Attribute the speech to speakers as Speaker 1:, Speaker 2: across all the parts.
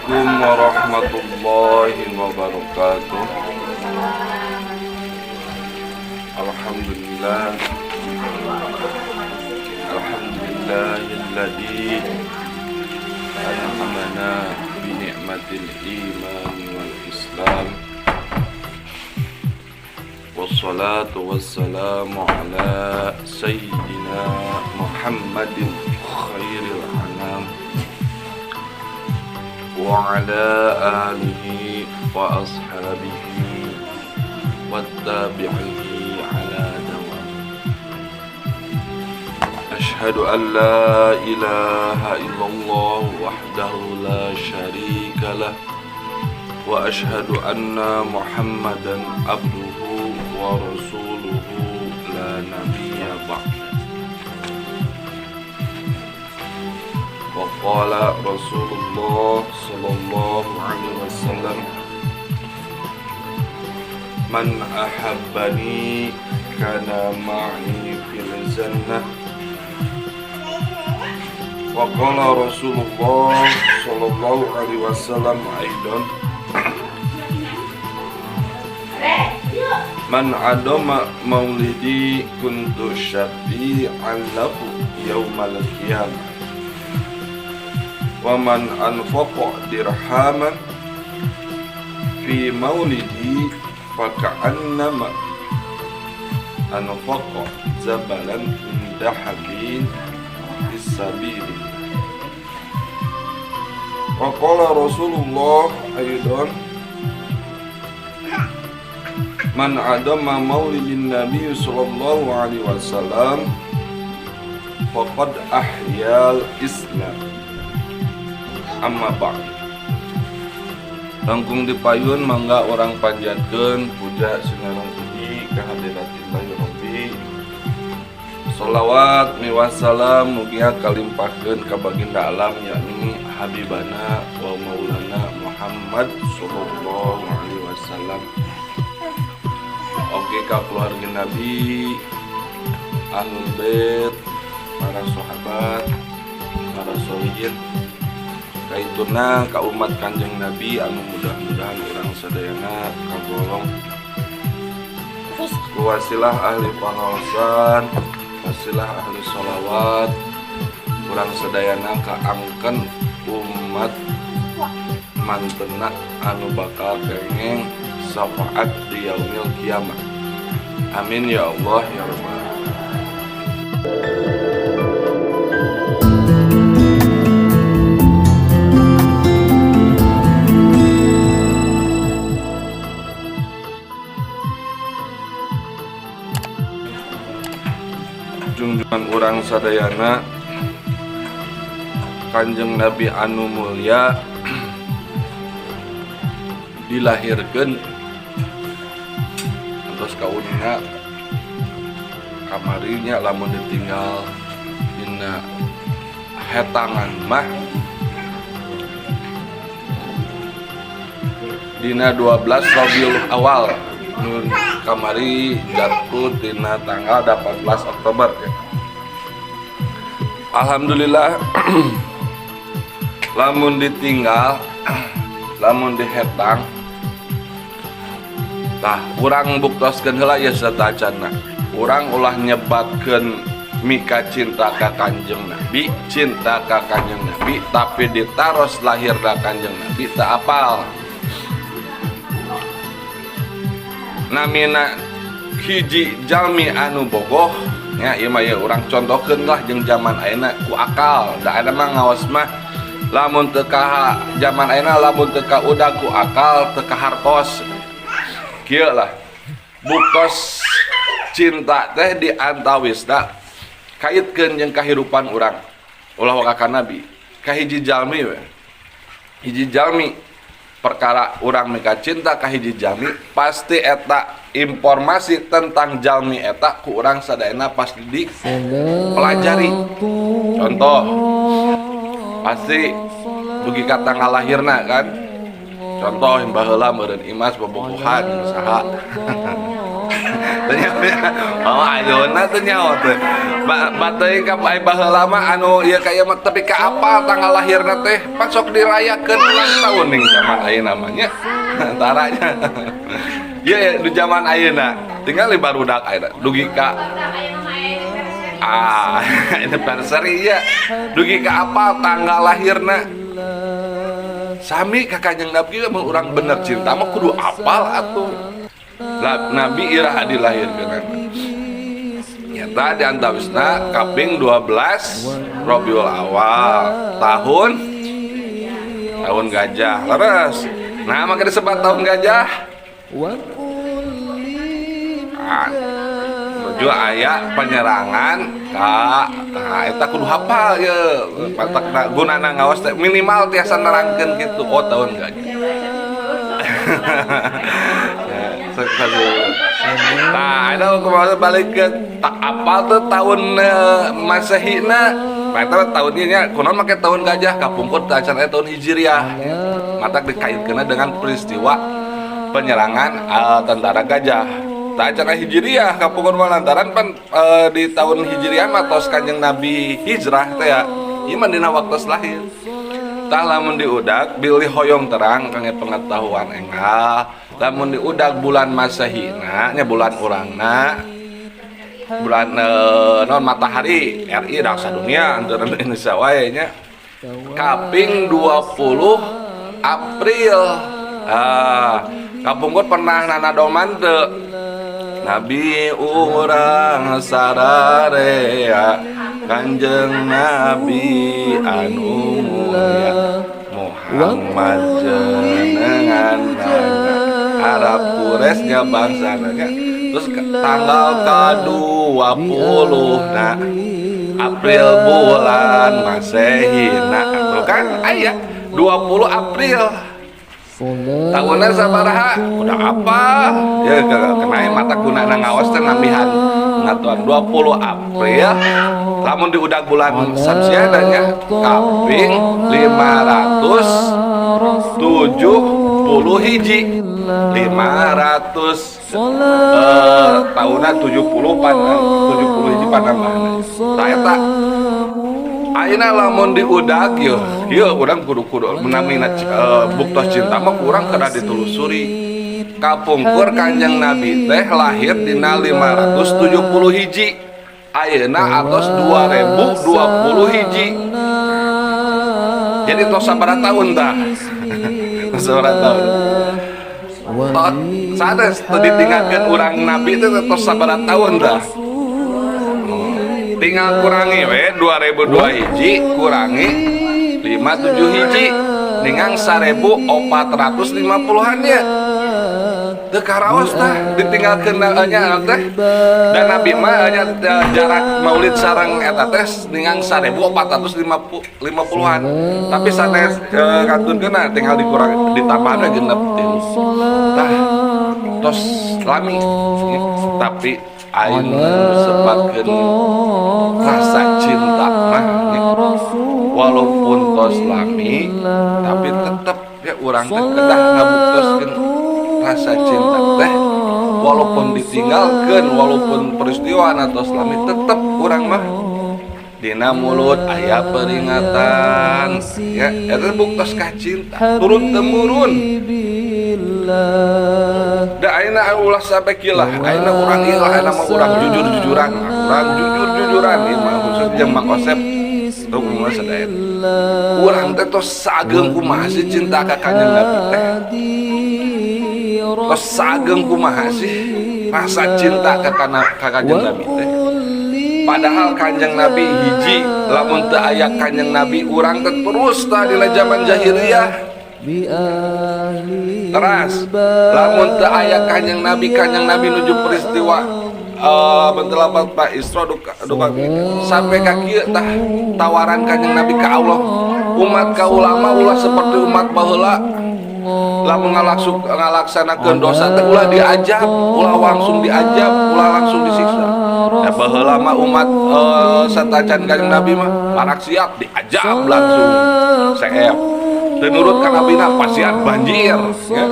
Speaker 1: Assalamualaikum warahmatullahi wabarakatuh. Alhamdulillah. Alhamdulillahilladzi an'amana bi ni'matil iman wal islam. Wassalatu wassalamu ala sayyidina Muhammadin khairil anam wa ala alihi wa ashabihi wattabi'ihi ala dawam. Ashhadu an la ilaha illallah wahdahu la syarika lah wa ashhadu anna Muhammadan abduhu wa rasuluhu la nabiyya ba'da. Wa qala Rasulullah sallallahu alaihi wasallam, man ahabbani kana ma'i fil jannah. Wa qala Rasulullah sallallahu alaihi wasallam aidan, man adama maulidi kuntu syafi'an lahu yaumal qiyamah. Wa man anfaqa dirhaman fi maulidi faka'annama anfaqa zabalan min dahabin fis-sabili. Wa qala Rasulullah aidan, man adama maulidin nabi sallallahu alaihi wasallam faqad ahyal islam. Amma ba'd. Langkung dipayun mangga orang panjatkeun puja sinareng puji kehadirat Illahi Rabbi. Sholawat miwassalam mugia kalimpahkeun ka baginda alam yakni Habibana wa Maulana Muhammad sallallahu alaihi wasallam. Oke ka keluarga Nabi, Ahlul Bait, para sahabat, para solihin, kaituna ka umat Kanjeng Nabi anu mudah-mudahan urang sadayana kagolong ku wasilah ahli pangaosan, wasilah ahli sholawat, urang sadayana kaangken umat mantena anu bakal kengeng syafaat di yaumil kiamah. Amin ya Allah ya Rabbal alamin. Junjungan urang sadayana Kanjeng Nabi anu mulia dilahirkeun terus kauninga kamarinya lamun ditinggal dina hetangan mah dina 12 Rabiul Awal nun kamari jatuh dina tanggal 18 Oktober ya. Alhamdulillah lamun ditinggal lamun dihetang tah urang buktoskeun heula ya satacana urang ulah nyebatkeun mika cinta ka Kanjeng Nabi, cinta ka Kanjeng Nabi tapi ditaros lahir ka Kanjeng Nabi tak apal. Namina hiji jalmi anu bogoh nya ieu mah ya urang contohkeun lah jeung zaman ayeuna ku akal da ayeuna mah ngaos mah lamun teu ka zaman ayeuna lamun teu ka udag ku akal teu ka hartos kieu lah buktos cinta teh di antawisna kaitkeun jeung kahirupan urang ulah waka ka nabi ka hiji jalmi we hiji jalmi perkara urang mika cinta ka hiji jalmi pasti eta informasi tentang jalmi eta ku urang sadayana pasti dipelajari. Contoh pasti dugi ka tanggal lahirna kan, contoh baheula meureun Imas bobogohan saha Tanya, oh ayeuna teu nyaho teh. Bateuing ka ai baheula mah anu ieu ka ieu mah, tapi ka apa tanggal lahirna teh pan sok dirayakeun ulang tahun ning zaman ayeuna mah nya. Taranya. Ieu ya di zaman ayeuna tinggal di barudak ayeuna dugi ka anniversary ya, dugi ka apa tanggal lahirna. Sami ka Kanjeng Nabi, mun urang bener cinta mah kudu apal atuh. Lah, Nabi iraha dilahirkeun? Nyata di antawisna kaping 12 Rabiul Awal, tahun tahun gajah, leres. Nah, maka disebut tahun gajah. Ah, menuju aya penyerangan ka, nah, eta kudu hafal ye. Matakna gunana ngaos teh minimal tiasa nerangkeun gitu, oh, tahun gajah. Ya, nah, itu kemarin balik ke tak apal tuh tahun Masehina. Nah, itu tahun ini nya kunaon make tahun gajah? Kapungkur teh acan aya tahun Hijriah. Matak dikaitkeun dengan peristiwa penyerangan tentara gajah. Teu acan aya Hijriah kapungkur mah, lantaran pan di tahun Hijriah mah tos Kanjeng Nabi hijrah teh ya. Ieu mah dina waktu lahir. Tah, lamun diudag bilih hoyong terang kangge pengetahuan enggal, lamun diudag bulan Masehina nya, bulan urangna, bulan non matahari RI dah dunia antara Indonesia wae nya, kaping 20 April. Ah, kapungkur pernah nanadoman teu, Nabi urang sararea, Kanjeng Nabi anu mulia, Muhammad jenengan, Arab Quraisy bangsa nya. Terus tanggal ke-20, nah, April bulan Masehi, nah, tuh kan aya 20 April tahunnya sabaraha, udah apa ya, kena mata guna ngaos teh nambihan ngatuan. 20 April lamun di udah bulan Samsiah nya kaping 570 hiji, 500 tahunan 70 pan 70 hiji panambahan. Tah, eta ayeuna lamun diudag yeuh ieu urang kudu-kudu menamina buktos cinta mah kurang kena ditelusuri. Kapungkur Kanjeng Nabi teh lahir dina 570 hiji, ayeuna atos 2020 hiji, jadi tos sabaraha tahun tah? Tos sabaraha tahun? Tos sanes teu ditinggalkeun urang Nabi teh tos sabaraha tahun tah? Tinggal kurangi we 2002 hiji kurangi 57 hiji ningang 1450-an ya. Teu karaos tah ditinggalkeun nya teh, dan Nabi mah nya jarak maulid sareng eta teh ningang 1450-an, tapi sanes kantunkeun, tinggal dikurang ditambahna genep tilu. Tah, tos lami ya, tapi aing sebatkeun rasa cinta mah ya, walaupun tos lami tapi tetep ya urang teh kedah ngabuktoskeun rasa cinta teh, walaupun ditinggalkeun, walaupun peristiwa tos lami, tetep urang mah dina mulut aya peringatan ya. Eta buktos ka cinta turun temurun. Da ayeuna ulah sampai kieu lah, ayeuna urang ieu lah, ayeuna mah urang jujur-jujuran, urang jujur-jujuran ieu mah khusus jeung Mang Osep tuh kumaha sadaya. Urang teh tos sageung kumaha sih cinta ka Kanjeng Nabi teh? Tos sageung kumaha sih rasa cinta ka Kanjeng Nabi teh? Padahal Kanjeng Nabi hiji, lamun teu aya Kanjeng Nabi urang teh terus tah dina zaman jahiliyah. Teras lamun teu aya Kanjeng Nabi, Kanjeng Nabi nuju peristiwa bentelapat Pak Isra duka, duka sampai ka kieu tah tawaran Kanjeng Nabi ka Allah, umat kaulama ulah seperti umat baheula, lamun ngalaksanakeun dosa teh ulah diajab, ulah langsung diajab, ulah langsung disiksa. Ya, baheula mah umat satacan Kanjeng Nabi mah marak siap diajab langsung seep, teu nurut ka Nabina pasian banjir ya.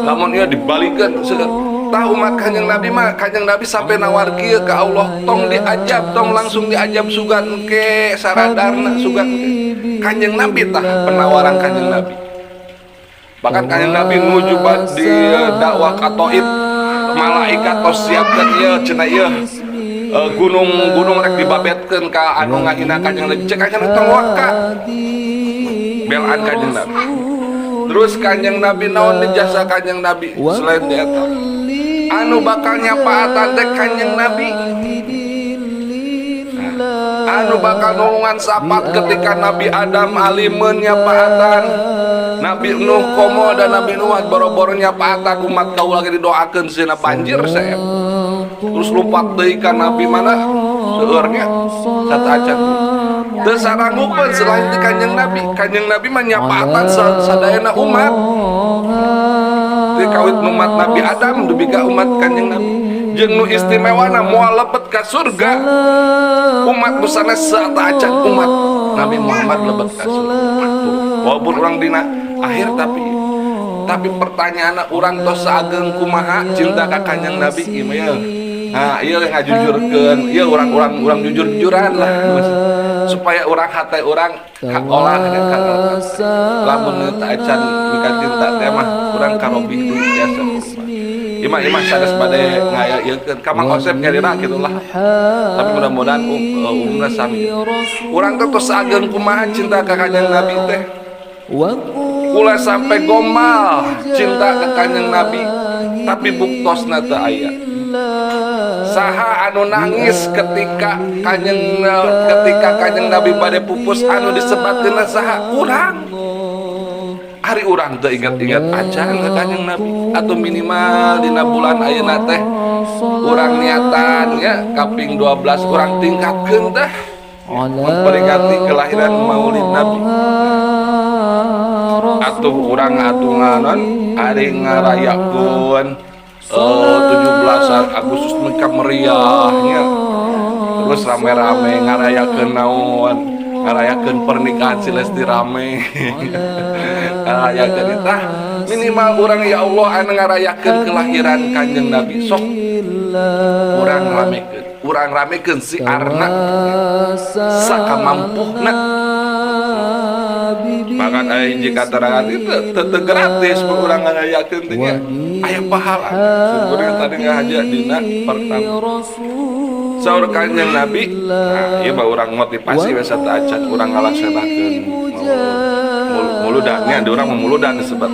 Speaker 1: Lamun ieu dibalikeun. Tah, umat Kanjeng Nabi mah, Kanjeng Nabi sampai nawar kieu ka Allah, tong diajab, tong langsung diajab, sugan engke saradarna, sugan engke. Kanjeng Nabi, tah penawaran Kanjeng Nabi. Bahkan Kanjeng Nabi nuju di dakwah ka Taif, malaikat tos siapkeun ieu cenah ieu gunung-gunung rek dibabetkeun ka anu ngahina Kanjeng Nabi. Cek Kanjeng Nabi, tong waka, belaan Kanjeng Nabi. Terus Kanjeng Nabi, naon di jasa Kanjeng Nabi selain di eta? Anu bakal nyapaatan teh Kanjeng Nabi. Nah, anu bakal nolongan sapat ketika Nabi Adam alimeun nyapaatan, Nabi Nuh komo dan Nabi Nuh boro-boro nyapaatan, umat kaula lagi didoakeun sina banjir saya. Terus lupat deui ka Nabi mana seueurnya sateuacan teu saranggupeun selain di Kanjeng Nabi. Kanjeng Nabi mah nyapaatan sadayana umat, di kawit umat Nabi Adam dugi ka umat Kanjeng Nabi. Jeung nu istimewana, moal lebet ka surga umat nu sanes sateuacan umat Nabi Muhammad lebet ka surga. Tuh, walaupun orang dina akhir, tapi pertanyaan orang, tos saageng kumaha cinta ka Kanjeng Nabi ieu mah ya? Nah, ieu ngajujurkeun, ieu urang-urang urang jujur-jujuran lah, supaya urang hate urang kaolah ya, kaolah. Lamun teu acan mika cinta teh mah urang karobih deui biasa kumaha. Ieu mah, ieu mah sanes bade ngayakeun ka Mang Osep nyarira kitu lah. Tapi mudah-mudahan umumna sami. Urang teh tos saageng kumaha cinta ka Kanjeng Nabi teh? Ulah sampai gombal cinta ke Kanjeng Nabi tapi buktosna teu aya. Saha anu nangis ketika Kanjeng Nabi bade pupus, anu disebatkeun saha? Urang. Ari urang teu ingat-ingat acan ke Kanjeng Nabi, atau minimal dina bulan ayeuna teh urang niatan ya, kaping 12 urang tingkatkeun teh memperingati kelahiran Maulid Nabi, atau urang atunganan ari ngarayakeun 17 Agustus mereka meriahnya, terus rame-rame ngarayakeun naon, ngarayakeun pernikahan si Lesti, rame ngarayakeun. Tah, minimal urang, ya Allah, anu ngarayakeun kelahiran Kanjeng Nabi, sok urang ramekeun, urang ramekeun si arna sakamampuhna. Bahkan aya hiji katerangan itu tetep gratis mun urang ngarayakeun teh nya, aya pahala. Syukurnya tadi ngahaja dina pertama. Saur Kanjeng Nabi, nah, ieu mah urang motivasi we teu acan urang ngalaksanakeun muludannya, ada urang memuludan disebut.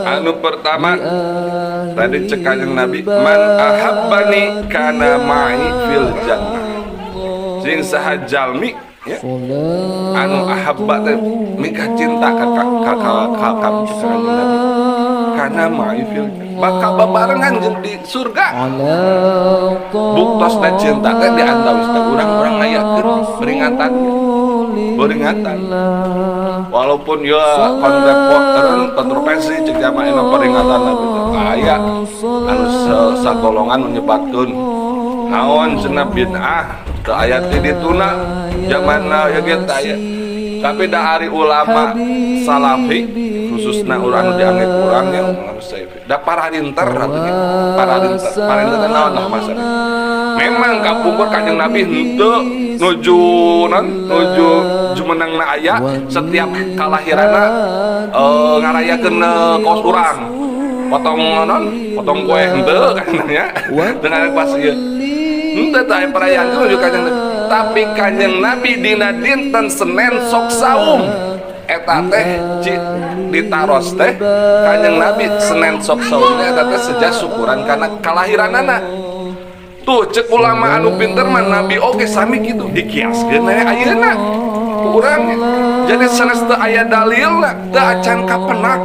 Speaker 1: Anu pertama tadi cek Kanjeng Nabi, man ahabbani kana ma'i fil jannah. Sing saha jalmi ya, anu ahabba teh mika cinta ka ka ka ka ka ka cek Kanjeng Nabi, kana ma'i fil jannah, bakal babarengan jeung di surga. Buktosna cinta teh di antawisna urang-urang ngayakeun peringatan, peringatan, walaupun ya kontroversi cek zaman emang peringatan Nabi teh aya anu sagolongan menyebatkeun naon cenah, bid'ah, teu aya ti dituna zaman ya ge teu aya. Tapi da ari ulama salafi, khususna urang anu dianggap urang ya ulama salafi, da pararinter atuh nya, pararinter, pararinter teh naon lah masalah. Memang kapungkur Kanjeng Nabi henteu nuju non nuju jumenengna aya setiap kalahiranna ngarayakeun kaos urang potong non potong kue, henteu kan ya dengan pas ieu henteu tah aya perayaan itu nuju Kanjeng Nabi. Tapi Kanjeng Nabi dina dinten Senin sok saum, eta teh ditaros teh Kanjeng Nabi Senin sok saum teh, eta teh sejak syukuran karena kalahiranana. Tuh, cek ulama anu pinter mah, Nabi oge sami gitu, dikiaskeun aya ayeuna ku urang. Jadi sanes teu aya dalilna, teu acan kapenak.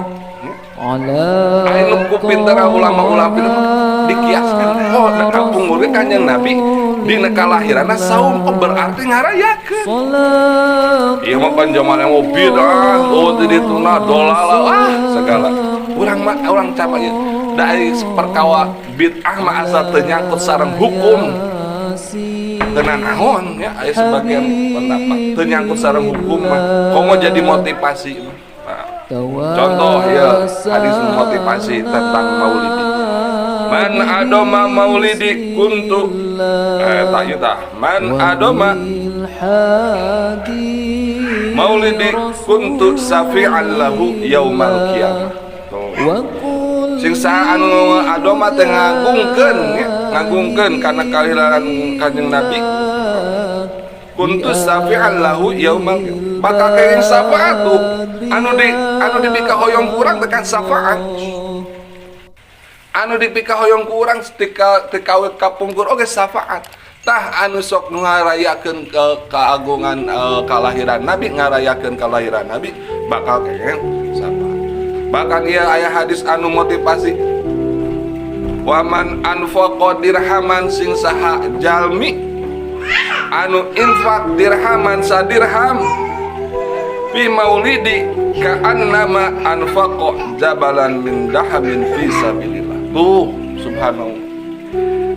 Speaker 1: Aya nu ku pinter, ulama-ulama pinter dikiaskeun, oh da kapungkur ge Kanjeng Nabi dina kalahiranna saum, oh berarti ngarayakeun. Ieu mah pan zaman yang mau bidah, oh di dituna dolala, ah segala. Urang mah urang capak ieu. Dari perkawa bid'ah mah asal teu nyangkut sareng hukum teu naon ya, aya sebagian pendapat teu nyangkut sareng hukum mah komo jadi motivasi mah. Nah, Contoh ya, hadis motivasi tentang maulidi. Man adoma maulidi kuntu tak tah. Man adoma maulidi kuntu syafi'an lahu yaumal qiyamah. Sing saha anu adoma teh ngagungkeun ya, ngagungkeun kana kalahiran Kanjeng Nabi, kuntu syafi'an lahu yaumal qiyamah, bakal kenging syafaat tuh anu dipikahoyong ku urang tekan syafaat anu dipikahoyong ku urang tika kapungkur oge syafaat. Tah, anu sok ngarayakeun ke keagungan kalahiran Nabi, ngarayakeun kalahiran Nabi bakal kenging syafaat. Bahkan ieu aya hadis anu motivasi, waman anfaqa dirhaman, sing saha jalmi anu infak dirhaman sadirham fi maulidi ka'annama anfaqa jabalan min dahabin fi sabilillah. Tuh, subhanallah,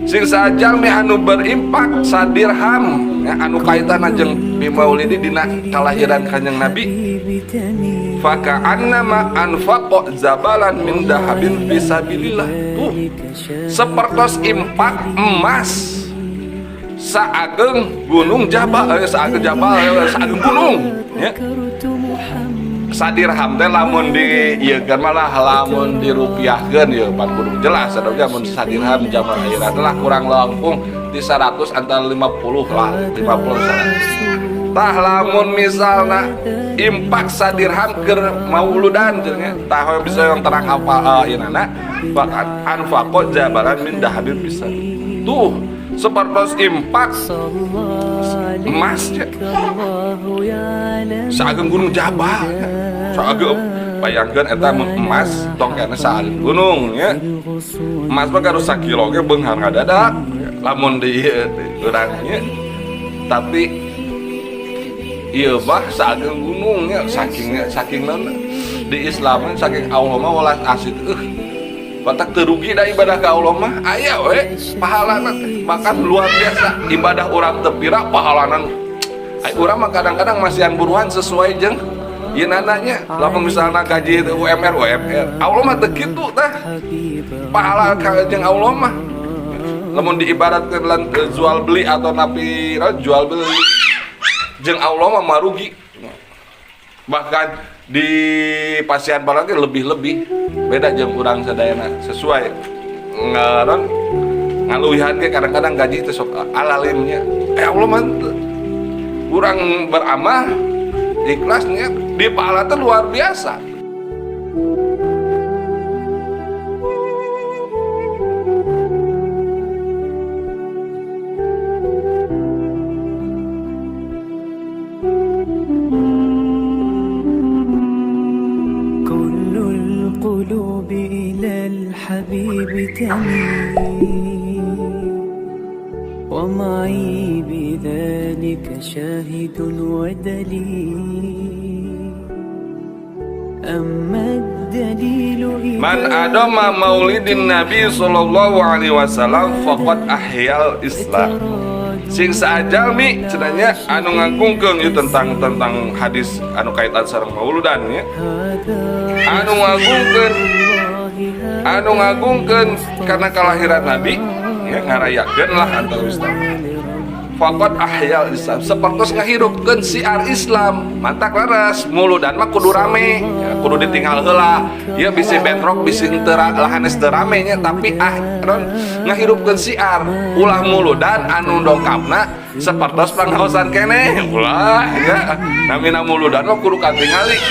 Speaker 1: sing saha jalmi anu berinfak sadirham ya, anu kaitan jeung fi maulidi dina kalahiran Kanjeng Nabi, faka'annama anfaqa jabalan min dahabin fi sabilillah. Tuh, sepertos infak emas saageng gunung jabal, saageng jabal, saageng gunung ya. Sadirham teh lamun di ieu kan malah lamun dirupiahkeun ya pan kudu jelas atuh, mun sadirham zaman ayeuna teh lah kurang langkung di 100 antara 50 lah, 50 100. Tah, lamun misalna infak sadirham keur mauludan cenah, tah bisa yang terang apa ieu nana bahkan anfaqo jabalan min dahabin bisa tuh sepertos infak emas ya. Saageng gunung Jabal ya. Saageng, bayangkeun eta mun emas tong kana saageng gunung ya. Emas mah harus sakilo ge beunghar ngadadak ya. Lamun di urang nya, tapi ieu mah saageng gunung ya, sakingnya saking naon di Islam, saking Allah mah welas asih, batak teu rugi da ibadah ka Allah mah aya we pahalana teh, bahkan luar biasa. Ibadah urang teu pira, pahalana ai urang mah kadang-kadang masihan buruan sesuai jeung ieu nanya. Lamun misalna gaji teh UMR UMR, Allah mah teu kitu. Tah, pahala ka jeung Allah mah lamun diibaratkeun lan jual beli atau napi jual beli jeung Allah mah marugi, bahkan di pasihan barang ge lebih-lebih beda jeung urang sadayana sesuai ngaran ngaluwihan ge. Kadang-kadang gaji teh sok alalimnya, Allah mah teu. Urang beramal ikhlasnya di pahala teh luar biasa.
Speaker 2: كل القلوب إلى الحبيب تميل، ومعي بذلك شاهد ودليل، أما الدليل إذا
Speaker 1: Man adoma maulidin Nabi sallallahu alaihi wasallam faqad ahyal Islam. Sing sajalmi cenah anu ngagungkeun ieu tentang tentang hadis anu kaitan sareng mauludan ya. Anu ngagungkeun karena kelahiran Nabi ya, ngarayakeun lah antara Islam. Faqad ahyal Islam, sapertos ngahirupkeun siar Islam. Mantak leres muludan mah kudu rame ya, kudu ditinggal heula ya, bisi bentrok, bisi henteu lahanes teu rame nya, tapi ah ron ngahirupkeun siar. Ulah muludan anu dongkapna sapertos pangaosan keneh, ulah ya. Namina muludan mah kudu katingali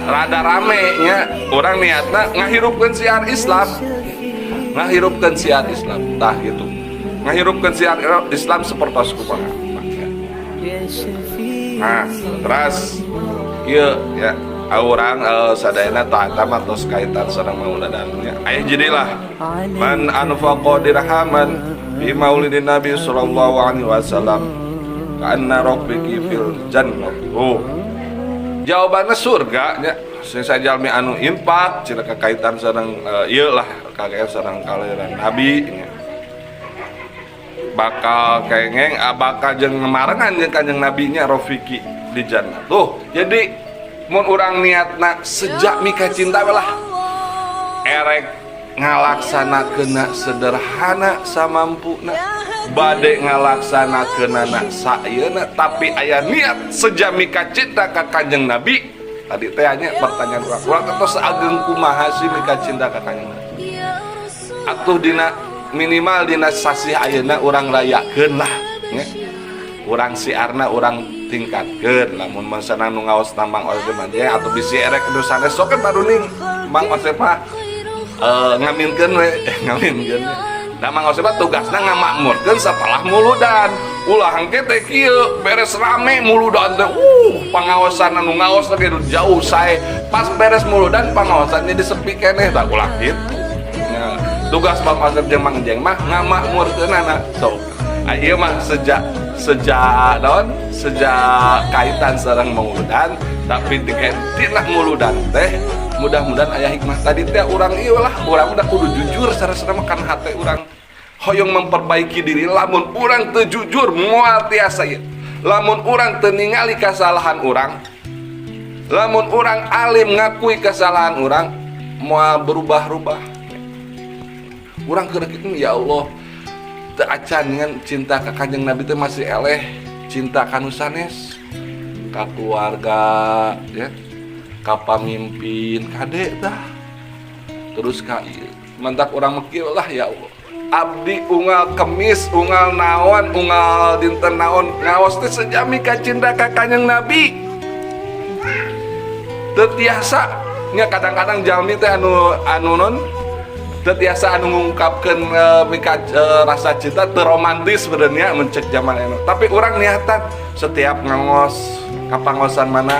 Speaker 1: rada rame nya, urang niatna ngahirupkeun siar Islam, ngahirupkeun siar Islam. Tah gitu, ngahirupkeun siar Islam sepertos kumaha. Nah, terus ieu ya, urang sadayana tah mah tos kaitan sareng mauludan nya. Aya jadilah man anfaqa dirhaman bi maulidin Nabi sallallahu alaihi wasallam ka'anna rabbiki fil jannah. Oh. Jawabannya surga nya. Sing sajalmi anu infak cenah kaitan sareng ieu lah, kaitan sareng kalahiran Nabi nya. Bakal kengeng bakal jeung marengan jeung Kanjeng Nabi nya, rofiki di jannah. Tuh, jadi Mun urang niatna sejak mika cinta we lah erek ngalaksanakeunna sederhana samampuna, bade ngalaksanakeunana sayeuna, tapi aya niat seja mika cinta ka Kanjeng Nabi. Tadi teh nya pertanyaan urang, urang teh saageng kumaha sih mika cinta ka Kanjeng Nabi? Atuh dina minimal dina sasih ayeuna urang rayakeun lah nya. Urang siarna urang tingkatkeun. Lamun mangsana nu ngaos na Mang Osep mah atau bisi erek nu sanes sok kan baru ning Mang Osep mah ngaminkeun we, ngaminkeun. Nah, Mang Osep mah tugasna ngamakmurkeun setelah muludan. Ulah engke teh kieu beres rame muludan teh, pangaosan anu ngaos teh jauh sae. Pas beres muludan pangaosan jadi sepi keneh, tah ulah kitu. Nah, tugas Mang Osep jeung Mang Jeng mah ngamakmurkeunana. So, ieu mah sejak sejak naon, sejak kaitan sareng muludan, tapi tina muludan teh mudah-mudahan aya hikmah tadi teh. Urang ieu lah, urang udah kudu jujur sareng kan hate urang hoyong memperbaiki diri. Lamun urang teu jujur moal tiasa ieu. Lamun urang teu ningali kesalahan urang, lamun urang alim ngakui kesalahan urang, moal berubah-rubah. Urang keur kitu, ya Allah, teu acan dengan cinta ka Kanjeng Nabi teh masih eleh cinta ka nu sanes, ka keluarga ya, ka pamimpin kade tah, terus ka ieu. Mantak urang mah kieu lah, ya Allah, abdi unggal kemis, unggal naon, unggal dinten naon, ngaos teh sejami ka cinta ka Kanjeng Nabi. Teu tiasa nya, kadang-kadang jalmi teh anu anu non teu tiasa anu ngungkapkeun mika rasa cinta, teu romantis sebenarnya mencek zaman anu. Tapi urang niatan setiap ngaos ka pangaosan mana,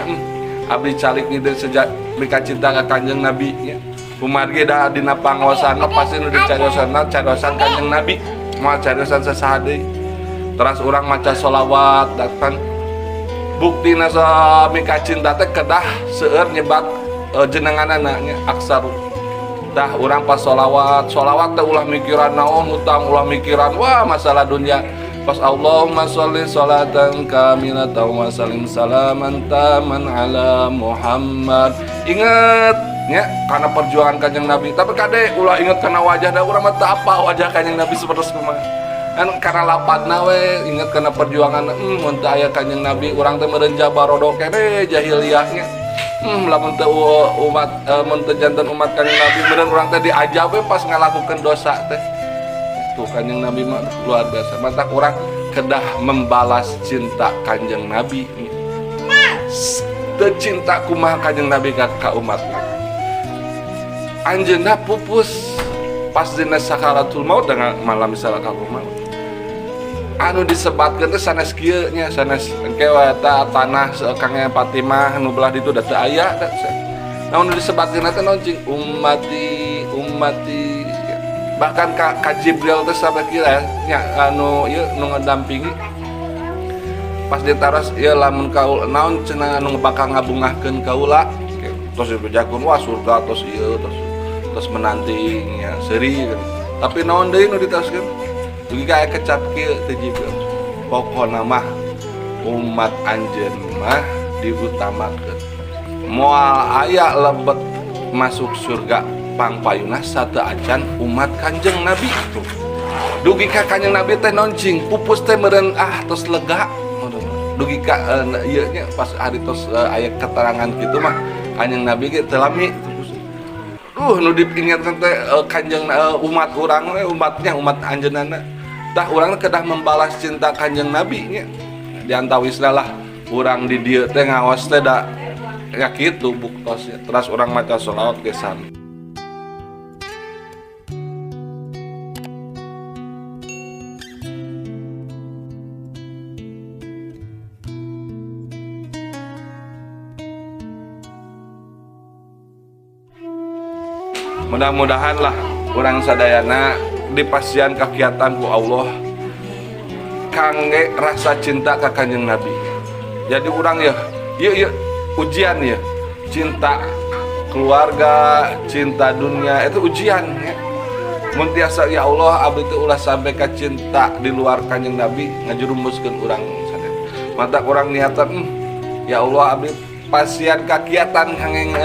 Speaker 1: abdi calik ngider sejak mika cinta ka Kanjeng Nabi nya. Kumargi da dina pangaosan mah pasti nu dicariosanna cariosan Kanjeng Nabi, moal cariosan sasaha deui. Teras urang maca sholawat datang buktina mika cinta teh kedah seueur nyebat jenenganana nya, aksaru. Tah urang pas sholawat, sholawat teh ulah mikiran naon hutang, ulah mikiran wah masalah dunia. Pas Allahumma sholli sholatan kamilatan wa salim salaman taman ala Muhammad. Ingat nya karena perjuangan Kanjeng Nabi. Tapi kade ulah inget karena wajah, da urang mah teu apa wajah Kanjeng Nabi seperti kumaha. Kan karena lapadna we inget karena perjuangan, mun teu aya Kanjeng Nabi urang teh meureun jabarodo kene jahiliyahnya. Lamun teu umat, mun teu janten umat Kanjeng Nabi meureun urang teh diajab we pas ngalakukeun dosa teh. Tuh Kanjeng Nabi mah luar biasa. Matak urang kedah membalas cinta Kanjeng Nabi. Teu cinta kumaha Kanjeng Nabi ka umatna. Anjeunna pupus pas dina sakaratul maut dengan malam sakaratul maut. Anu disebatkeun teh sanes kieu nya, sanes engke we eta tanah saekangnya Fatimah nu belah ditu da teu aya da. Naon nu disebatkeun teh naon cing? Ummati, ummati. Bahkan ka Jibril teh sampai kieu ya, nya anu ieu nu ngedampingi pas ditaros ieu, lamun kaul naon cenah anu bakal ngabungahkeun kaula, terus dibejakeun wah surga, terus ieu terus terus menanti nya seuri. Tapi naon deui nu ditaroskeun dugi ka aya kecap kieu teh Jibril, pokona mah umat anjeun mah diutamakeun, moal aya lebet masuk surga pangpayuna satu acan umat Kanjeng Nabi. Tuh dugi ka Kanjeng Nabi teh noncing pupus teh meureun ah tos lega dugi ka ieu nya pas hari tos aya keterangan kitu mah Kanjeng Nabi ge teu lami. Duh, nu diingatkeun teh Kanjeng umat urang we, umatnya umat anjeunna. Tah urang kedah membalas cinta Kanjeng Nabi nya. Di antawisna lah urang di dieu teh ngaos teh da ya kitu buktosnya. Teras urang maca sholawat ge sami. Mudah-mudahan lah urang sadayana dipasihan kakiatan ku Allah kangge rasa cinta ka Kanjeng Nabi. Jadi urang ya, ieu ieu ujian ya, cinta keluarga, cinta dunia itu ujian ya. Mun tiasa ya Allah abdi teh ulah sampai ka cinta di luar Kanjeng Nabi ngajerumuskeun urang sadaya. Mata urang niatan, ya Allah abdi Pasian kagiatan kangeng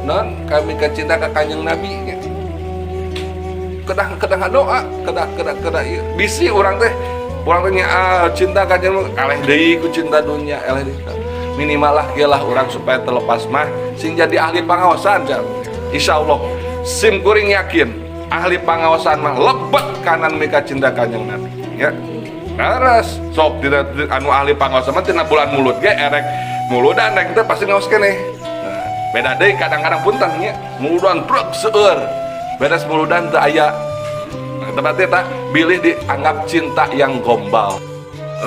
Speaker 1: non kami kacinta ka Kanjeng Nabi nya. Kedah kedah doa, kedah kedah kedah ieu. Bisi urang teh nya ah, cinta ka Kanjeng, eleh deui ku cinta dunia, eleh deui. Minimal lah kieu lah urang supaya terlepas mah sing jadi ahli pangaosan jang. Insyaallah sim kuring yakin ahli pangaosan mah lebet kanan mika cinta Kanjeng Nabi ya. Leres sok dina anu ahli pangaosan mah tina bulan mulud ge erek muludan rek teh pasti ngaos keneh. Nah, beda deui kadang-kadang, punten nya, muludan brek seueur, beres muludan teu aya. Nah, berarti tak bilih dianggap cinta yang gombal.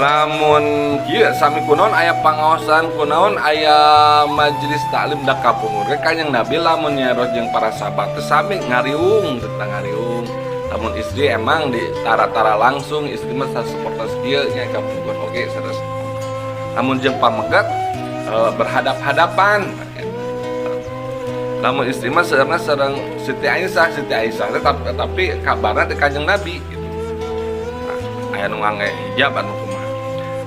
Speaker 1: Lamun kieu sami kunaon aya pangaosan, kunaon aya majelis taklim, da kapungkur ge Kanjeng Nabi lamun nyaros jeung para sahabat teh sami ngariung, tentang ngariung. Lamun istri emang di tara-tara langsung, istri mah saseportos kieu nya kapungkur oge sanes. Lamun jeung pameget berhadap-hadapan. Lamun istri mah seurna sareng Siti Aisyah. Siti Aisyah teh tapi kabarna teh Kanjeng Nabi gitu. Nah, aya nu ngangge hijab anu kumaha.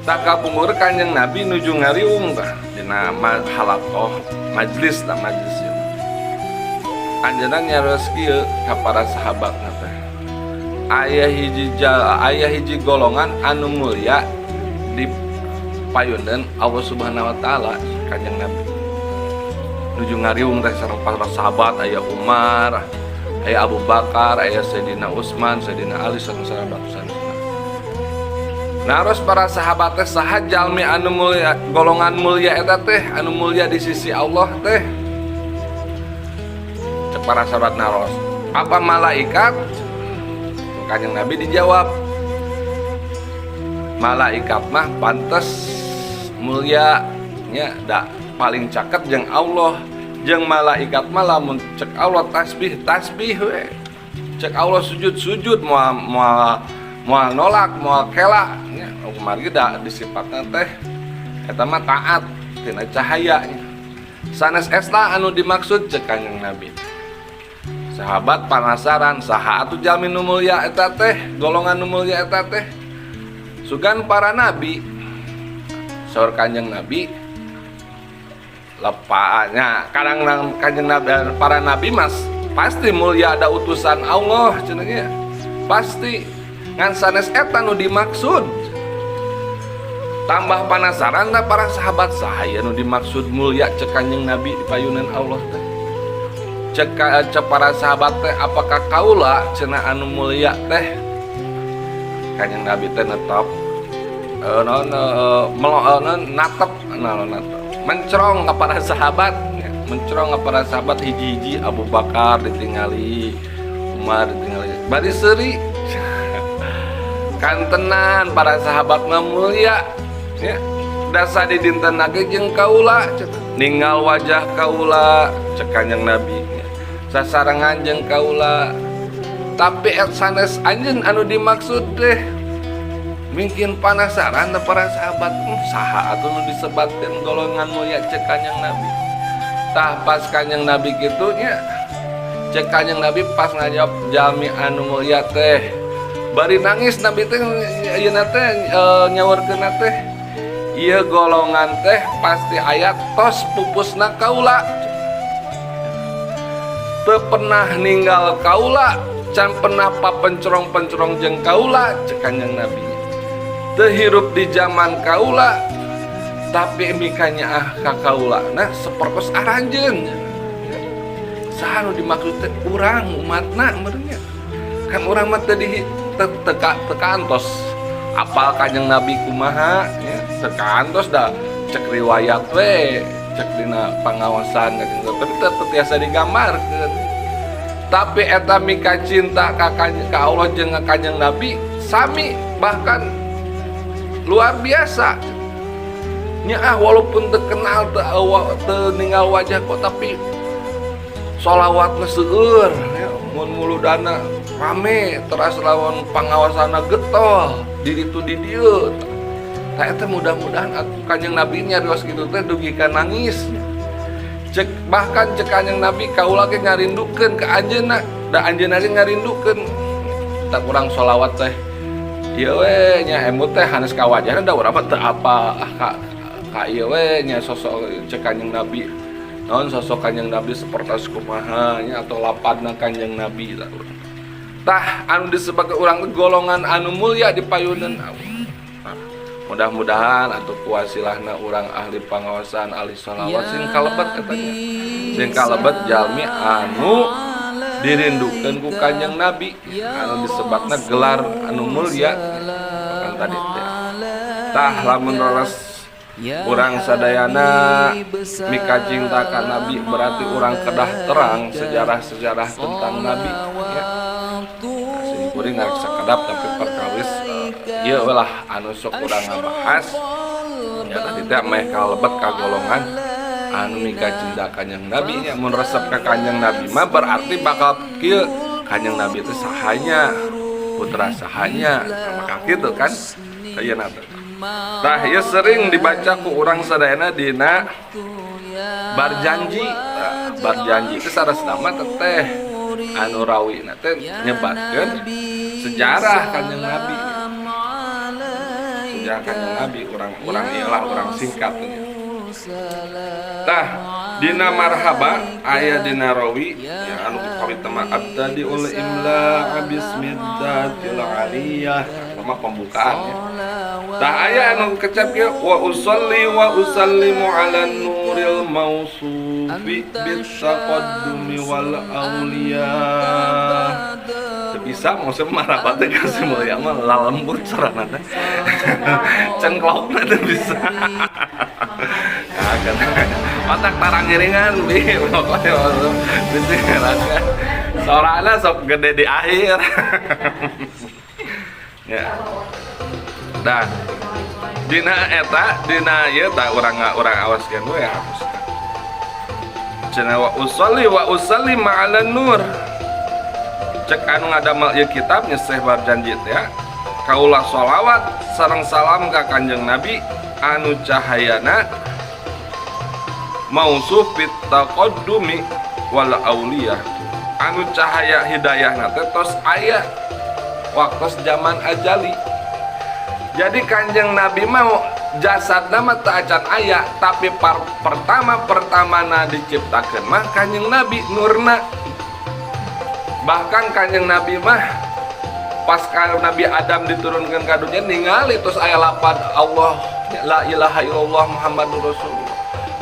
Speaker 1: Tah, kapungkur Kanjeng Nabi nuju ngariung tah dina halaqah majlis lah, majlis ieu. Anjeunna nyarios kieu ka para sahabatna teh. Aya hiji golongan anu mulia di payuneun Allah Subhanahu wa Taala. Kanjeng Nabi nuju ngariung teh sareng para sahabat, aya Umar, aya Abu Bakar, aya Sayyidina Utsman, Sayyidina Ali, sareng sahabat sanes. Naros para sahabat teh, saha jalmi anu mulia, golongan mulia eta teh, anu mulia di sisi Allah teh? Cek para sahabat naros, apa malaikat? Kanjeng Nabi dijawab, malaikat mah pantes mulia nya, da paling caket jeung Allah. Jeung malaikat mah lamun cek Allah tasbih, tasbih we, cek Allah sujud, sujud, moal moal moal nolak, moal kela nya. Kumargi da disifatna teh eta mah taat tina cahaya nya. Sanes eta anu dimaksud, cek Kanjeng Nabi. Sahabat penasaran, saha atuh jalmi nu mulia eta teh, golongan nu mulia eta teh? Sugan para nabi, saur Kanjeng Nabi. Lepanya kadang Kanjeng Nabi, para nabi mas pasti mulia, ada utusan Allah cenah nya, pasti, ngan sanes eta nu dimaksud. Tambah penasaran lah para sahabat, saha nu dimaksud mulia cek Kanjeng Nabi di payunan Allah teh? Cek cek para sahabat teh, apakah kaula cenah anu mulia teh? Kanjeng Nabi teh netep non melo non natep non natep mencerong ke para sahabat ya, mencerong ke para sahabat hiji-hiji. Abu Bakar ditingali, Umar ditingali, bari seuri kantenan para sahabat mah mulia ya, dasa di dinten ge jeung kaula cenah, ninggal wajah kaula cek Kanjeng Nabi ya, sasarengan jeung kaula, tapi et sanes anjeun anu dimaksud teh. Mungkin penasaran teh para sahabat, saha atuh nu disebatkeun golongan mulia cek Kanjeng Nabi?" Tah, pas Kanjeng Nabi kitu nya, cek Kanjeng Nabi pas ngajawab jalmi anu mulia teh bari nangis Nabi teh ayeuna teh nyaurkeun teh, ieu golongan teh pasti aya tos pupusna kaula, teu pernah ninggal kaula, can pernah papencerong-pencerong jeung kaula cek Kanjeng Nabi, teu hirup di zaman kaula, tapi mikanya ah ka kaula nah sapertos aranjeun. Saha nu dimaksud teh? Urang umatna meureun nya, kan urang mah teu di teu teu teu kantos apal Kanjeng Nabi kumaha nya, teu kantos da cek riwayat we, cek dina pangaosan, tapi teu teu tiasa digambarkeun. Tapi eta mika cinta ka Allah jeung ka Kanjeng Nabi sami, bahkan luar biasa nya. Ah, walaupun terkenal teu ninggal wajah kok, tapi sholawatna seueur ya, mun muludana rame teras, lawan pangaosanna getol di ditu di dieu. Tah, eta mudah-mudahan atuh Kanjeng Nabi nyarios kitu teh dugi ka nangis. Cek bahkan cek Kanjeng Nabi, kaula ge ngarindukeun ka anjeunna, da anjeunna ge ngarindukeun. Tak kurang sholawat teh ieu we nya, emut teh hanes ka wajahna, da urang mah teu apa ah, ka Ka ieu we nya, sosok cek Kanjeng Nabi naon, sosok Kanjeng Nabi seperti kumaha nya, atau lapadna Kanjeng Nabi lah. Tah, anu disebut urang golongan anu mulia di payunan Allah. Nah, mudah-mudahan atau kuasilahna urang ahli pangaosan, ahli sholawat, sing kalebet katanya, sing kalebet jalmi anu dirindukan ku Kanjeng Nabi, anu disebutna gelar anu mulia kan tadi teh. Tah, lamun leres urang sadayana mika cinta ka Nabi, berarti urang kedah terang sejarah-sejarah tentang Nabi ya. Sing kuring ngarek sakedap, tapi perkawis ieu lah anu sok urang ngabahas ya tadi teh, meh kalebet ka golongan anu mika cinta Kanjeng Nabi nya. Mun resep ka Kanjeng Nabi mah berarti bakal kieu, Kanjeng Nabi itu sahanya, putra sahanya, maka kitu kan ayeuna teh. Tah, ieu sering dibaca ku urang sadayana dina Barzanji. Tah, Barzanji itu sarasna mah teh anu rawi teh nyebatkeun sejarah Kanjeng Nabi, sejarah Kanjeng Nabi. Urang-urang iyalah, urang singkat nya. Tah, dina marhaba aya dina rawi ya, anu kawit mah abtadiul imla bismiddatil aliyah, sama pembukaan ya. Tah, aya anu kecap kieu, wa usalli wa usallimu ala nuril mausufi bitaqaddumi wal auliya. Teu bisa maksudnya marhaba teh kasih mulia mah lalembut carana teh, cengklokna teh bisa. Ya, kan otak tarang ngiringan bi, pokoknya bisa ngerasakan sorana sok gede di akhir ya. Nah, dina eta, dina ieu tah, urang urang awaskeun we hapus cenah, wa usalli wa usallim ala nur. Cek anu ngadamel ieu kitab nya, Syekh Barzanji teh ya, kaula sholawat sareng salam ka Kanjeng Nabi anu cahayana mausuf bit taqaddumi wal auliyah, anu cahaya hidayahna teh tos aya waktu zaman ajali. Jadi Kanjeng Nabi mau jasadna mah teu acan aya, tapi pertama pertamana diciptakeun mah Kanjeng Nabi nurna. Bahkan Kanjeng Nabi mah pas ka Nabi Adam diturunkan ke dunia, ningali terus aya lapad Allah, la ilaha illallah Muhammadur Rasulullah.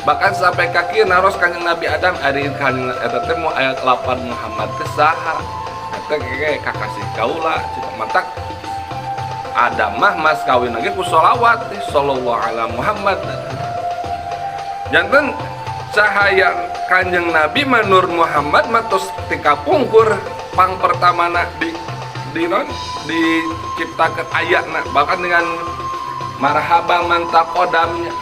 Speaker 1: Bahkan sampai kaki naros Kanjeng Nabi Adam, ari kanjeng eta teh mau aya lapad Muhammad teh saha? Eta kayak kakasih kaula cita. Matak Adam mah mas kawin lagi ku sholawat sallallahu ala Muhammad. Janten cahaya Kanjeng Nabi mah, Nur Muhammad mah tos tika pungkur pang pertamana di non diciptakan ayatna. Bahkan dengan marhaba man taqoddamnya,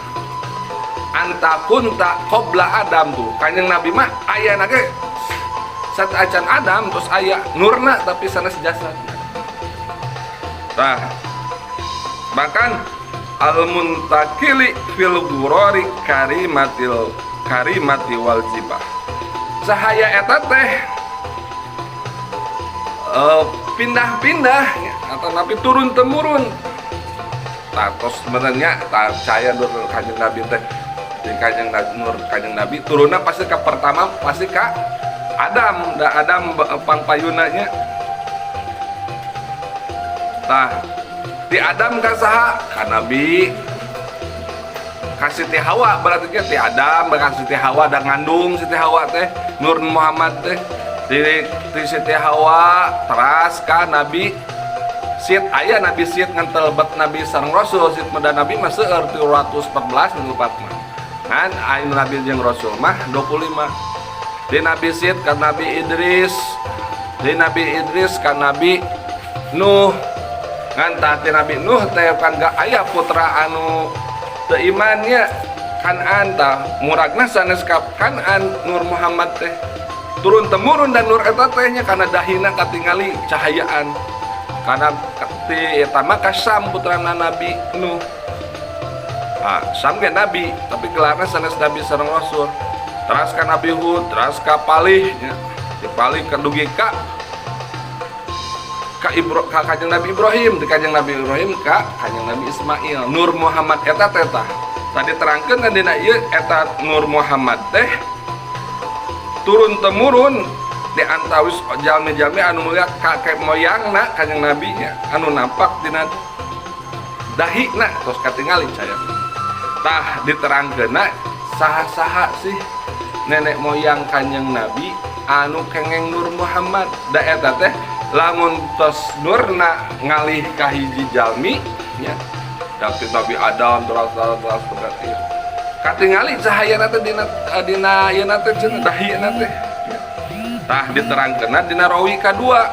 Speaker 1: anta kunta qabla Adam tuh. Kanjeng Nabi mah ayana ge saat acan Adam terus aya nurna, tapi sanes jasad. Nah, bahkan al muntakili fil gurori karimatil karimati wal jibah, cahaya eta teh pindah-pindah atau nabi turun temurun. Nah, terus sebenarnya cahaya nur Kanjeng Nabi teh di Kanjeng Nabi, nur Kanjeng Nabi turunnya pasti ke pertama pasti ke Adam da Adam pangpayunanya. Tah, di Adam ka saha? Ka Nabi, ka Siti Hawa. Berarti ke ti Adam ka Siti Hawa dan ngandung Siti Hawa teh Nur Muhammad teh. Di Siti Hawa teras ka Nabi Sit. Aya Nabi Sit ngan telebet Nabi sareng Rasul. Sit muda Nabi mah seueur, 314 nu mah kan, aya Nabi jeung Rasul mah 25. Di Nabi Sit ka Nabi Idris, di Nabi Idris ka Nabi Nuh. Ngan tah ti Nabi Nuh teh kan gak aya putra anu teu imannya, Kan'an. Tah, muragna sanes ka Kan'an Nur Muhammad teh turun temurun. Dan nur eta teh nya karena dahina katingali cahayaan, karena ti eta mah ka Sam, putrana Nabi Nuh. Ah, Sam ge nabi, tapi gelarna sanes nabi sareng rasul. Teras ka Nabi Hud, teras ka Palih nya. Di Palih ka dugi ka Kanjeng Nabi Ibrahim, di Kanjeng Nabi Ibrahim ka Kanjeng Nabi Ismail. Nur Muhammad eta teh tah. Tadi terangkeun kan dina ieu eta Nur Muhammad teh turun temurun di antawis jalmi-jalmi anu mulia kakek moyangna Kanjeng Nabi nya anu nampak dina dahina tos katingali caya. Tah diterangkeunna saha-saha sih nenek moyang Kanjeng Nabi anu kengeng Nur Muhammad da eta teh lamun tos nurna ngalih ka hiji jalmi nya tapi Nabi Adam terus terus terus berarti katingali cahayana teh dina dina ieu teh cenah dahina teh. Tah diterangkeunna dina rawi kadua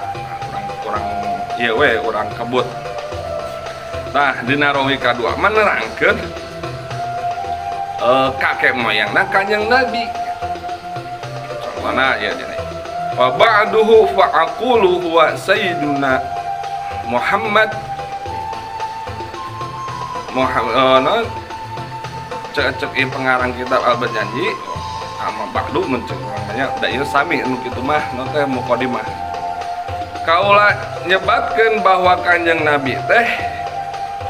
Speaker 1: urang ieu we urang kebut. Tah dina rawi kadua menerangkeun kakek moyangna Kanjeng Nabi. Contohna ya dina wa ba'duhu fa aqulu huwa sayyiduna Muhammad Muhammad no, cek cek ieu pengarang kitab Al-Barzanji ama ba'du mun cek urang nya da ieu sami nu kitu mah nu teh mukadimah. Kaula nyebatkeun bahwa Kanjeng Nabi teh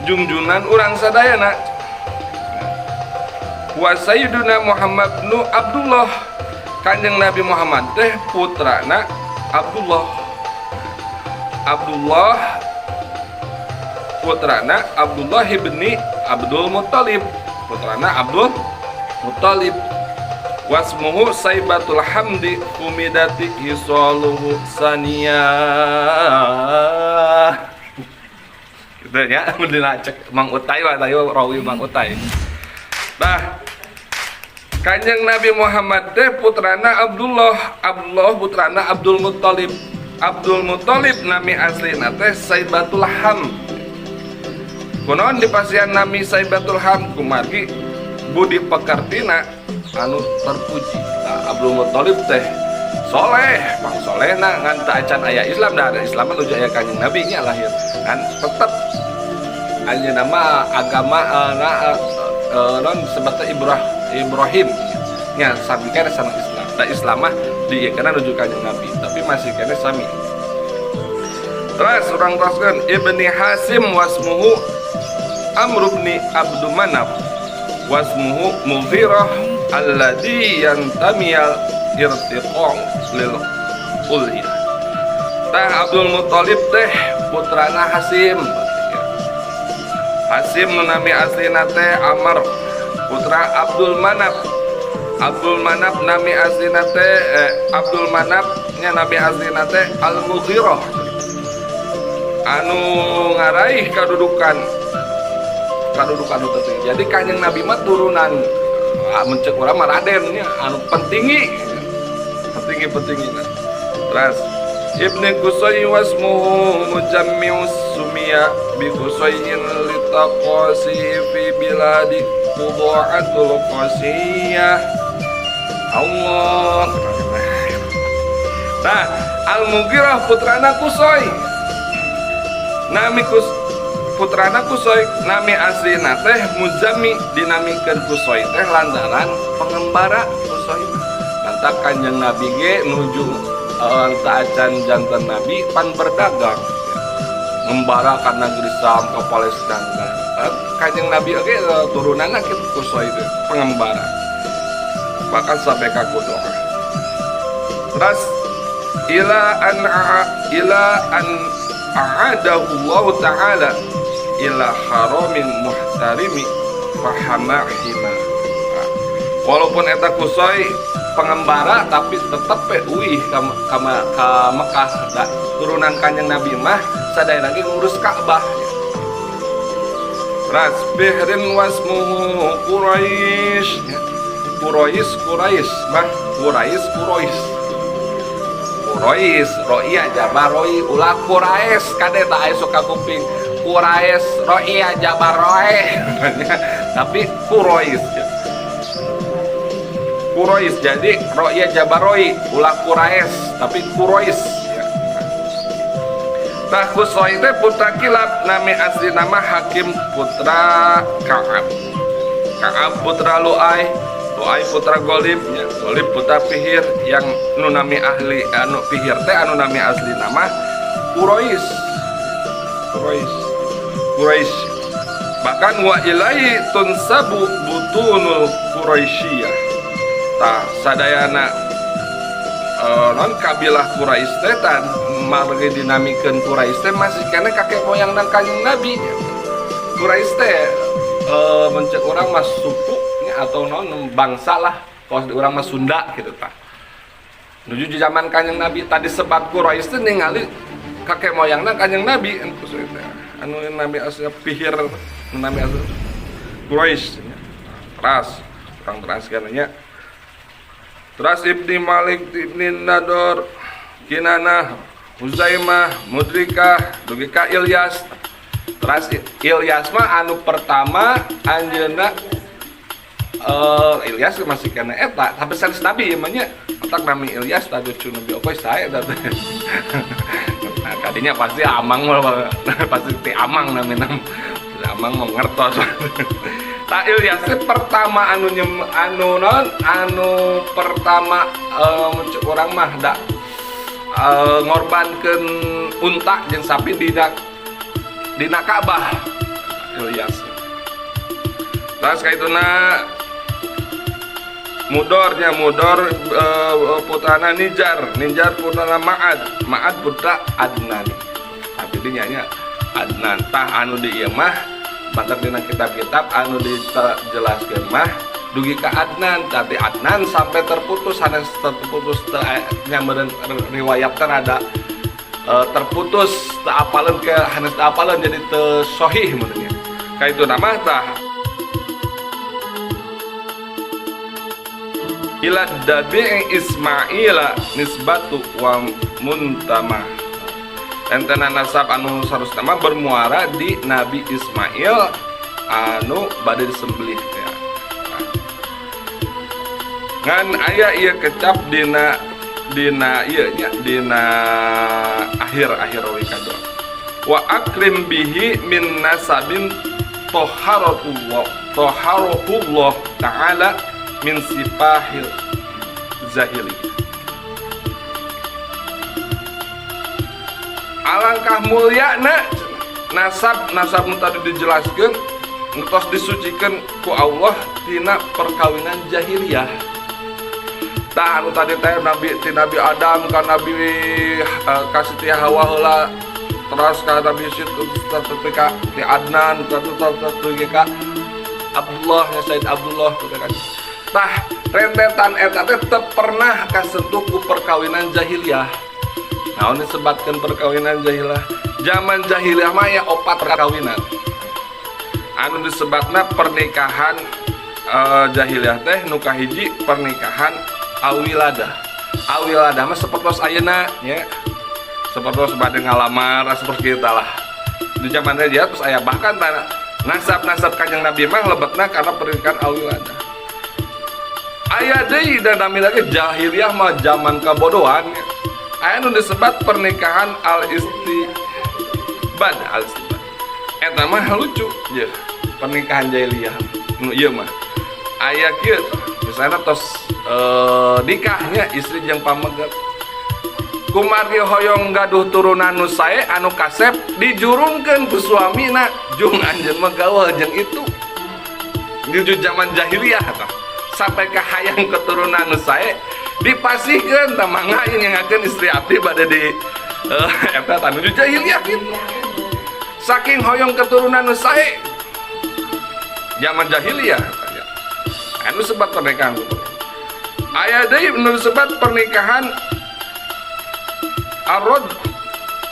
Speaker 1: jungjunan urang sadayana. Wa sayyiduna Muhammad nu Abdullah. Kanjeng Nabi Muhammad teh putrana Abdullah. Abdullah putrana Abdullah ibni Abdul Muttalib. Putrana Abdul Muttalib. Wasmuhu Saibatul Hamdi humidati hisaluhu saniyah. Gitu ya, mun dina cek Mang Utai wa tayo rawi Mang Utai. Nah, Kanjeng Nabi Muhammad teh putrana Abdullah, Abdullah putrana Abdul Muttalib. Abdul Muttalib nami aslina teh Saibatul Ham. Kunaon dipasihan nami Saibatul Ham kumargi budi pekertina anu terpuji. Nah, Abdul Muttalib teh soleh, pang solehna ngan teu acan aya Islam da ada Islam menuju aya Kanjeng Nabi nya lahir. Kan tetep anjeunna mah agama na non sebetulnya Ibrahim nya sami kene sama Islam. Da Islam mah diieukeunna nuju Kanjeng Nabi, tapi masih kene sami. Terus urang teruskeun Ibni Hasim wasmuhu Amr ibn Abdul Manaf wasmuhu Mughirah alladzi yantamiyal irtiqa' lil ulhiyah. Tah Abdul Muttalib teh putrana Hasim. Hasim nu nami aslina teh Amr putra Abdul Manaf. Abdul Manaf nami aslina teh Abdul Manaf nya nami aslina teh Al-Mughirah anu ngaraih kadudukan kadudukan nu tertinggi. Jadi Kanjeng Nabi mah turunan mun ceuk urang mah raden nya anu pentingi pentingi pentingi. Terus Ibni Qusay wasmuhu Mujammi'us sumiya bi Qusayyin litaqasi fi biladi Qudha'atul Qasiyah. Allah. Nah, Al-Mughirah putrana Qusay. Nami Kus putrana Qusay nami aslina teh Muzammi dinamikeun Qusay teh lantaran pengembara Qusay. Lantak Kanjeng Nabi ge nuju teu acan janten Nabi pan berdagang. Ngembara ka negeri Syam ke Palestina. Kanjeng Nabi oge turunanna kitu Qusay teh pengembara. Bahkan sampai ka Qudha'ah. Terus ila an a'adahu Allah Ta'ala ila haramin muhtarimi fahama hima. Nah, walaupun eta Qusay pengembara tapi tetep we uih ka Mekah da turunan Kanjeng Nabi mah sadaya lagi ngurus Ka'bah. Ras Bihrin wasmuhu Quraisy. Quraisy Quraisy mah Quraisy Quraisy. Quraisy ro'ia jabar roi ulah Quraisy kade tak aya sok kuping Quraisy ro'ia jabar roe tapi Quraisy Quraisy jadi ro'ia jabar roi ulah Quraisy tapi Quraisy ya. Tah Qusay teh putra Kilab nami asli nama Hakim putra Ka'ab. Ka'ab putra Lu'ai, Lu'ai putra Golib nya, Golib putra Fihir yang nu nami ahli anu Fihir teh anu nami asli nama Quraisy. Quraisy. Quraisy. Bahkan wa ilaihi tunsabu butunul Quraisyiyah. Tah, sadayana non kabilah Quraisy teh, tah, margi dinamikeun Quraisy teh masih keneh kakek moyang dan Kanjeng Nabi. Quraisy teh mun ceuk urang mah suku nya, atau non bangsa lah, kalau di urang mah Sunda gitu. Tah, nuju di zaman Kanjeng Nabi tadi, sebab Quraisy teh ningali kakek moyangna Kanjeng Nabi teh, anu Nabi asli Fihir, Nabi asli Quraisy. Teras urang teraskan nya. Terus Ibni Malik, Ibni Nador, Kinanah, Huzaimah, Mudrikah, dugi ka Ilyas. Terus Ilyas mah anu pertama anjeunna, Ilyas masih kena eta, tapi sanes nabi ieu mah nya. Otak nami Ilyas tadi cucu Nabi oke saya eta teh. Nah, kadinya pasti Amang mah, pasti ti Amang namina. Amang mau ngertos. Tah, Ilyas teh pertama anu nyem, anu non anu pertama, ceuk urang mah da ngorbankeun unta jeung sapi dina Ka'bah Ilyas. Terus kaituna Mudornya Mudor, putrana Nijar, Nijar putrana Ma'ad, Ma'ad putra Adnan. Tapi dia nya Adnan. Tah, anu di ieu mah matak dina kitab-kitab anu dijelaskeun mah dugi ka Adnan, tapi Adnan sampai terputus, sanes terputus teu nya meureun riwayatkan ada terputus, teu apaleun ke hanes, teu apaleun, jadi teu sahih meureun nya. Ka itu nama tah ila dabi'i Ismaila nisbatu wa muntama. Entena nasab anu sarusna mah bermuara di Nabi Ismail anu bade disembelih ya. Ngan aya ieu kecap dina dina ieu nya, dina akhir-akhir rawi kadua. Wa akrim bihi min nasabin toharatullah toharatullah ta'ala min sipahil zahili. Alangkah mulia na nasab nasab nu tadi dijelaskan, nu tos disucikan ku Allah tina perkawinan jahiliyah. Tah, anu tadi teh Nabi ti Nabi Adam ka Nabi ka Siti Hawa heula, terus ka Nabi Syit, terus ka ti Adnan, terus terus terus ka Abdullah ya, Said Abdullah gitu kan. Tah, rentetan eta teh teu pernah kasentuh ku perkawinan jahiliyah. Naon disebutkan perkawinan jahiliyah? Zaman jahiliyah mah ya opat perkawinan. Anu disebutna pernikahan jahiliyah teh nu kahiji pernikahan awiladah. Awiladah mah sepertos ayeuna nya. Sepertos bade ngalamar seperti kita lah. Di zaman dia terus aya, bahkan tanah nasab-nasab Kanjeng Nabi mah lebetna karena pernikahan awiladah. Aya deui dan nami lagi jahiliyah mah zaman kabodohan. Aya nu disebut pernikahan al istibad, al istibad. Eta mah lucu ya, pernikahan jahiliyah. Nu ieu mah aya kieu, misalnya tos nikahnya istri jeung pameget. Kumargi hoyong gaduh turunan nu sae anu kasep, dijurungkeun ku suamina, jung anjeun mah gaul jeung itu. Nuju zaman jahiliyah tah. Sampai ke hayang keturunan nu sae dipasihkeun tah, mangga ieu nyengakeun istri abdi bade di eta tah, nuju jahiliyah gitu. Saking hoyong keturunan nu sae zaman jahiliyah. Anu sebat pernikahan. Aya deui nu disebut pernikahan arod.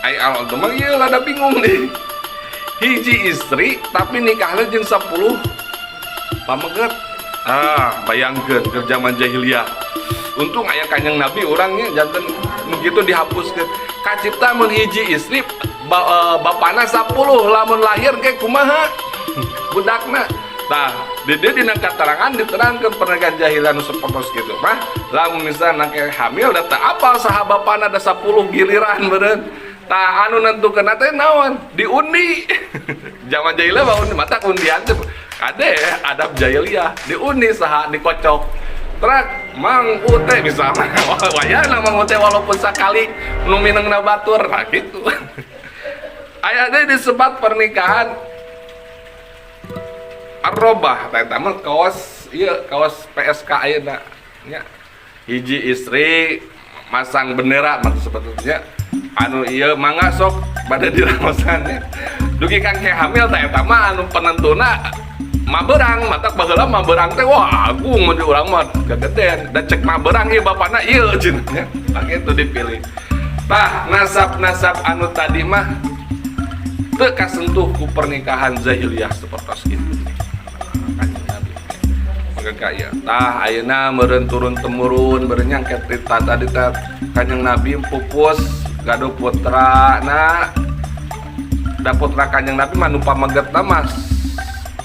Speaker 1: Ai arod mah ieu rada bingung nih. Hiji istri tapi nikahnya jeung 10 pameget. Ah, bayangkeun ke zaman jahiliyah. Untung aya Kanjeng Nabi orangnya janten begitu dihapuskeun. Kacipta mun hiji istri bapana 10, lamun lahir ke kumaha budakna? Tah, di dia dina katerangan diterangkeun pernikahan jahiliyah nu sapertos kitu mah lamun misalna ke hamil da teu apal saha bapana, da 10 giliran meureun. Tah, anu nentukeun teh naon? Diundi. Zaman jahiliyah mah undi, mata undian teh kade adab jahiliyah, diundi saha, dikocok. Truk Mang Ute misalnya, wayana Mang Ute walaupun sakali nu minengna batur, nah gitu. Aya deui disebut pernikahan Arrobah tah eta mah kaos ieu kaos PSK ayeuna nya. Hiji istri masang bendera mah sebetulnya anu ieu mangga sok bade diraosan nya. Dugi kang ke hamil tah eta mah anu penentuna maberang, matak baheula maberang teh wah agung mun di urang mah gageden da cek maberang ieu bapana ieu cenah nya. Tah kitu dipilih. Tah nasab-nasab anu tadi mah teu kasentuh ku pernikahan jahiliyah seperti itu. Kanjeng Nabi. Maka kaya tah ayeuna meureun turun temurun meureun nya engke tadi teh Kanjeng Nabi pupus gaduh putra na da putra Kanjeng Nabi mah nu pamegetna mah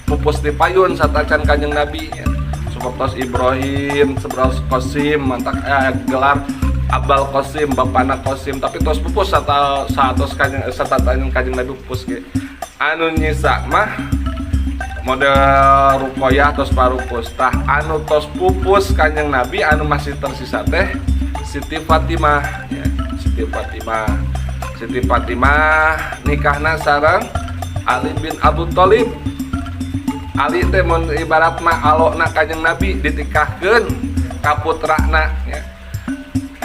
Speaker 1: pupus di payun satacan Kanjeng Nabi ya. Sepertos Ibrahim, sepertos Qasim, mantak gelar Abal Qasim, bapana Qasim, tapi tos pupus saatos Kanjeng satatan Kanjeng Nabi pupus ge. Anu nyisa mah model Ruqayyah tos parupus. Tah anu tos pupus Kanjeng Nabi anu masih tersisa teh Siti Fatimah ya, Siti Fatimah. Siti Fatimah nikahna sareng Ali bin Abu Thalib. Ali teh mun ibarat mah alokna Kanjeng Nabi ditikahkeun ka putrana ya.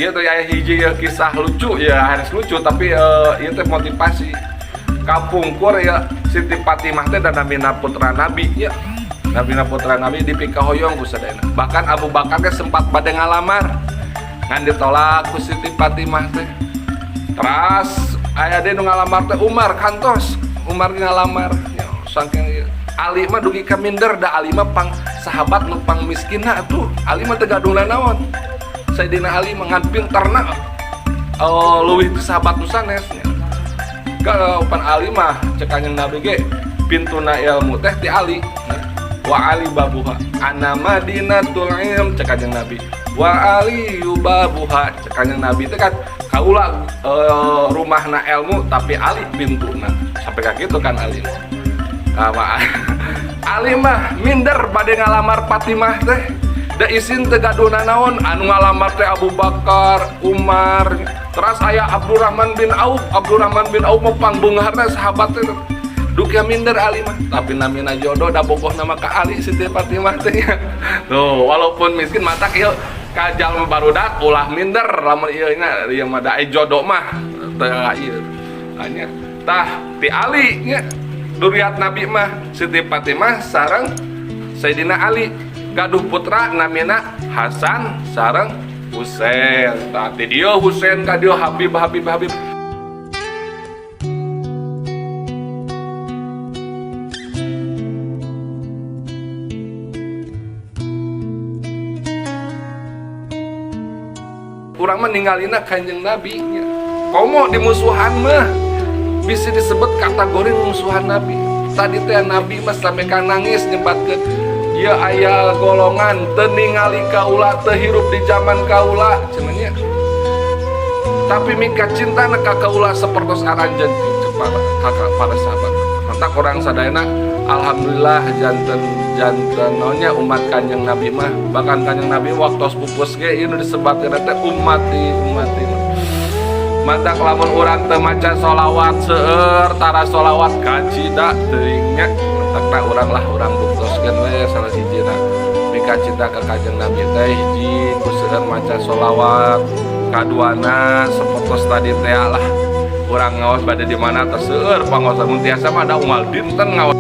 Speaker 1: Ieu teh aya hiji ya, kisah lucu ya, harus lucu tapi ieu teh motivasi. Kapungkur ya Siti Fatimah teh dan namina putra Nabi ya. Namina putra Nabi dipikahoyong ku sadayana. Bahkan Abu Bakar teh sempat bade ngalamar ngan ditolak ku Siti Fatimah teh. Teras aya deui nu ngalamar teh Umar kantos. Umar ngalamar ya, saking ieu. Ali mah dugi ka minder da Ali mah pang sahabat nu pang miskinna atuh. Ali mah teu gaduh nanaon. Sayyidina Ali mah ngan pinterna leuwih ti sahabat nu sanes nya. Pan Ali mah cek Kanjeng Nabi ge pintuna ilmu teh ti Ali. Wa Ali babuha ana madinatul ilm cek Kanjeng Nabi. Wa Ali babuha cek Kanjeng Nabi teh kan kaula rumahna ilmu tapi Ali pintuna. Sampai ka kitu kan Ali. Kama Ali mah minder bade ngalamar Fatimah teh. Da isin teu gaduh nanaon anu ngalamar teh Abu Bakar, Umar, teras aya Abdurrahman bin Auf. Abdurrahman bin Auf mah pangbeungharna sahabat teh. Duka minder Ali mah, tapi namina jodoh da bogoh nama ka Ali Siti Fatimah teh nya. Tuh, walaupun miskin matak ieu ka jalma barudak ulah minder lamun ieu nya ieu mah da jodoh mah teu ieu. Hanya tah ti Ali nya duriat Nabi mah Siti Fatimah sareng Sayyidina Ali gaduh putra namina Hasan sareng Husain. Tah ti dieu Husain ka dieu Habib Habib Habib. Urang mah ningalina Kanjeng Nabi nya. Komo dimusuhan mah bisa disebut kategori musuhan Nabi. Tadi teh Nabi mah sampai ka nangis nyebatkeun ieu aya golongan teu ningali kaula teu hirup di zaman kaula cenah nya. Tapi mika cintana ka kaula sapertos aranjeun kepada kakak para sahabat. Matak urang sadayana alhamdulillah janten janten naonnya umat Kanjeng Nabi mah. Bahkan Kanjeng Nabi waktu pupus ge ieu nu disebatkeun teh umati umati. Matak lamun urang teu maca sholawat seueur tara sholawat kacida teuing nya. Matakna urang lah urang buktoskeun we salah sijina mika cinta ka Kanjeng Nabi teh hiji ku seueur maca sholawat, kaduana sapertos tadi teh lah urang ngaos bade di mana teh seueur pangaosan mun tiasa mah da unggal dinten ngaos.